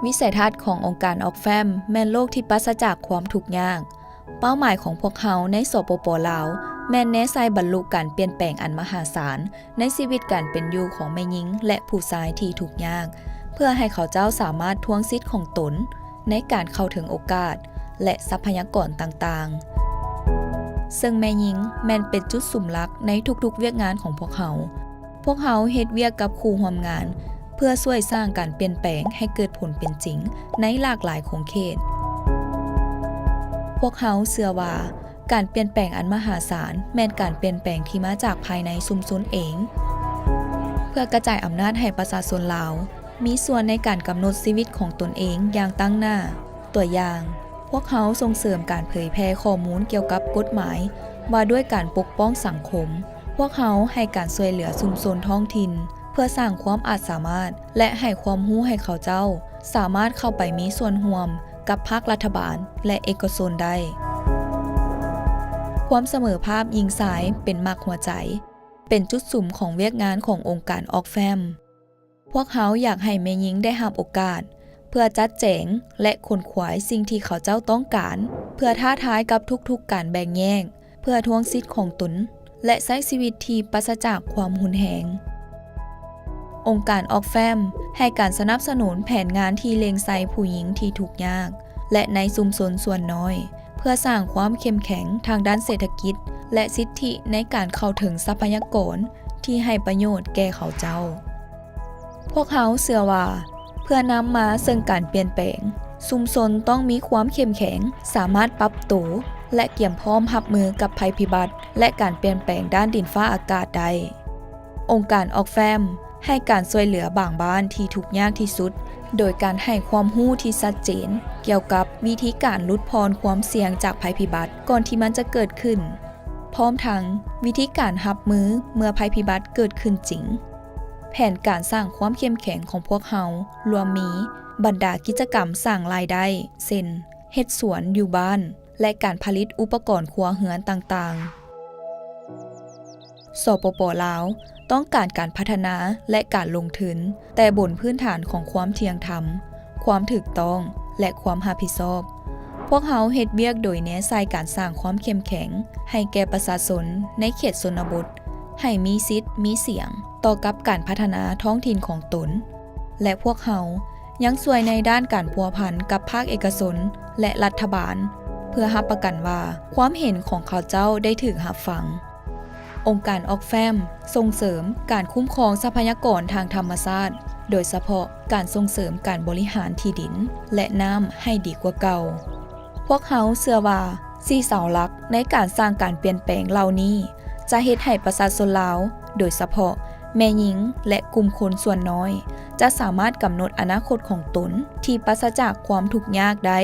ວິໄສທັດຂອງອົງການອອກແຟມແມ່ນໂລກທີ່ປາສະຈາກຄວາມທຸກຍາກ. ເປົ້າໝາຍຂອງພວກເຮົາໃນ ສປປ ລາວ ແມ່ນແນໃສ່ບັນລຸການປ່ຽນແປງອັນມະຫາສານໃນຊີວິດການເປັນຢູ່ຂອງແມ່ຍິງ ແລະ ຜູ້ຊາຍທີ່ທຸກຍາກ, ເພື່ອໃຫ້ເຂົາເຈົ້າສາມາດທວງສິດຂອງຕົນໃນການເຂົ້າເຖິງໂອກາດ ແລະ ຊັບພະຍາກອນຕ່າງໆ. ເຊິ່ງແມ່ຍິງແມ່ນເປັນຈຸດສຸມຫຼັກໃນທຸກໆວຽກງານຂອງພວກເຮົາ. ພວກເຮົາເຮັດວຽກກັບຄູ່ຮ່ວມງານ ເພື່ອຊ່ວຍສ້າງການປ່ຽນແປງໃຫ້ເກີດຜົນເປັນຈິງໃນຫຼາກຫຼາຍຂົງເຂດ. ພວກເຮົາເຊື່ອວ່າການປ່ຽນແປງອັນມະຫາສານແມ່ນການປ່ຽນແປງທີ່ມາຈາກພາຍໃນຊຸມຊົນເອງ, ເພື່ອກະຈາຍອຳນາດໃຫ້ປະຊາຊົນລາວມີສ່ວນໃນການກຳນົດຊີວິດຂອງຕົນເອງຢ່າງຕັ້ງໜ້າ. ຕົວຢ່າງ, ພວກເຮົາສົ່ງເສີມການເຜີຍແຜ່ຂໍ້ມູນກ່ຽວກັບກົດໝາຍວ່າດ້ວຍການປົກປ້ອງສັງຄົມ. ພວກເຮົາໃຫ້ການຊ່ວຍເຫຼືອຊຸມຊົນທ້ອງຖິ່ນ ເພື່ອສ້າງຄວາມອາດສາມາດ ແລະ ໃຫ້ຄວາມຮູ້ໃຫ້ເຂົາເຈົ້າສາມາດເຂົ້າໄປມີສ່ວນຮ່ວມກັບພາກລັດຖະບານ ແລະ ເອກະຊົນໄດ້. ຄວາມສະເໝີພາບຍິງຊາຍເປັນໝາກຫົວໃຈ, ເປັນຈຸດສຸມຂອງວຽກງານຂອງອົງການອອກແຟມ. ພວກເຮົາຢາກໃຫ້ແມ່ຍິງໄດ້ຮັບໂອກາດ ເພື່ອຈັດແຈງ ແລະ ຂົນຂວາຍສິ່ງທີ່ເຂົາເຈົ້າຕ້ອງການ ເພື່ອທ້າທາຍກັບທຸກໆການແບ່ງແຍກ, ເພື່ອທວງສິດຂອງຕົນ ແລະ ໃຊ້ຊີວິດທີ່ປາສະຈາກຄວາມຮຸນແຮງ. ອົງການອອກແຟມໃຫ້ການສະໜັບສະໜູນແຜນງານທີ່ເລັງໃສ່ຜູ້ຍິງທີ່ທຸກຍາກ ແລະ ໃນຊຸມຊົນສ່ວນນ້ອຍ ເພື່ອສ້າງຄວາມເຂັ້ມແຂງທາງດ້ານເສດຖະກິດ ແລະ ສິດທິໃນການເຂົ້າເຖິງຊັບພະຍາກອນທີ່ໃຫ້ປະໂຫຍດແກ່ເຂົາເຈົ້າ. ພວກເຮົາເຊື່ອວ່າ ເພື່ອນຳມາເຊິ່ງການປ່ຽນແປງ, ຊຸມຊົນຕ້ອງມີຄວາມເຂັ້ມແຂງ, ສາມາດປັບໂຕ ແລະ ກຽມພ້ອມຮັບມືກັບໄພພິບັດ ແລະ ການປ່ຽນແປງດ້ານດິນຟ້າອາກາດໄດ້. ອົງການອອກແຟມໃຫ້ການຊ່ວຍເຫຼືອບາງບ້ານທີ່ທຸກຍາກທີ່ສຸດ ໂດຍການໃຫ້ຄວາມຮູ້ທີ່ຊັດເຈນກ່ຽວກັບວິທີການຫຼຸດຜ່ອນຄວາມສ່ຽງຈາກໄພພິບັດກ່ອນທີ່ມັນຈະເກີດຂຶ້ນ, ພ້ອມທັງວິທີການຮັບມືເມື່ອໄພພິບັດເກີດຂຶ້ນຈິງ. ແຜນການສ້າງຄວາມເຂັ້ມແຂງຂອງພວກເຮົາລວມມີບັນດາກິດຈະກຳສ້າງລາຍໄດ້ ເຊັ່ນ ເຮັດສວນຢູ່ບ້ານ ແລະ ການຜະລິດອຸປະກອນຄົວເຮືອນຕ່າງໆ. ສປປ ລາວ ຕ້ອງການການພັດທະນາ ແລະ ການລົງທຶນ, ແຕ່ບົນພື້ນຖານຂອງຄວາມທ່ຽງທຳ, ຄວາມຖືກຕ້ອງ ແລະ ຄວາມຮັບຜິດຊອບ. ພວກເຮົາເຮັດວຽກໂດຍແນໃສ່ການສ້າງຄວາມເຂັ້ມແຂງໃຫ້ແກ່ປະຊາຊົນໃນເຂດຊົນນະບົດ ໃຫ້ມີສິດມີສຽງຕໍ່ກັບການພັດທະນາທ້ອງຖິ່ນຂອງຕົນ ແລະ ພວກເຮົາຍັງຊ່ວຍໃນດ້ານການພົວພັນກັບພາກເອກະຊົນ ແລະ ລັດຖະບານ ເພື່ອຮັບປະກັນວ່າຄວາມເຫັນຂອງເຂົາເຈົ້າໄດ້ຖືກຮັບຟັງ. ອົງການອອກແຟມສົ່ງເສີມການຄຸ້ມຄອງຊັບພະຍາກອນທາງທຳມະຊາດ, ໂດຍສະເພາະການສົ່ງເສີມການບໍລິຫານທີ່ດິນ ແລະ ນ້ຳໃຫ້ດີກວ່າເກົ່າ. ພວກເຮົາເຊື່ອວ່າສີ່ເສົາຫຼັກໃນການສ້າງການປ່ຽນແປງເຫຼົ່ານີ້ ຈະເຮັດໃຫ້ປະຊາຊົນລາວ, ໂດຍສະເພາະແມ່ຍິງ ແລະ ກຸ່ມຄົນສ່ວນນ້ອຍ ຈະສາມາດກຳນົດອະນາຄົດຂອງຕົນທີ່ປາສະຈາກຄວາມທຸກຍາກໄດ້.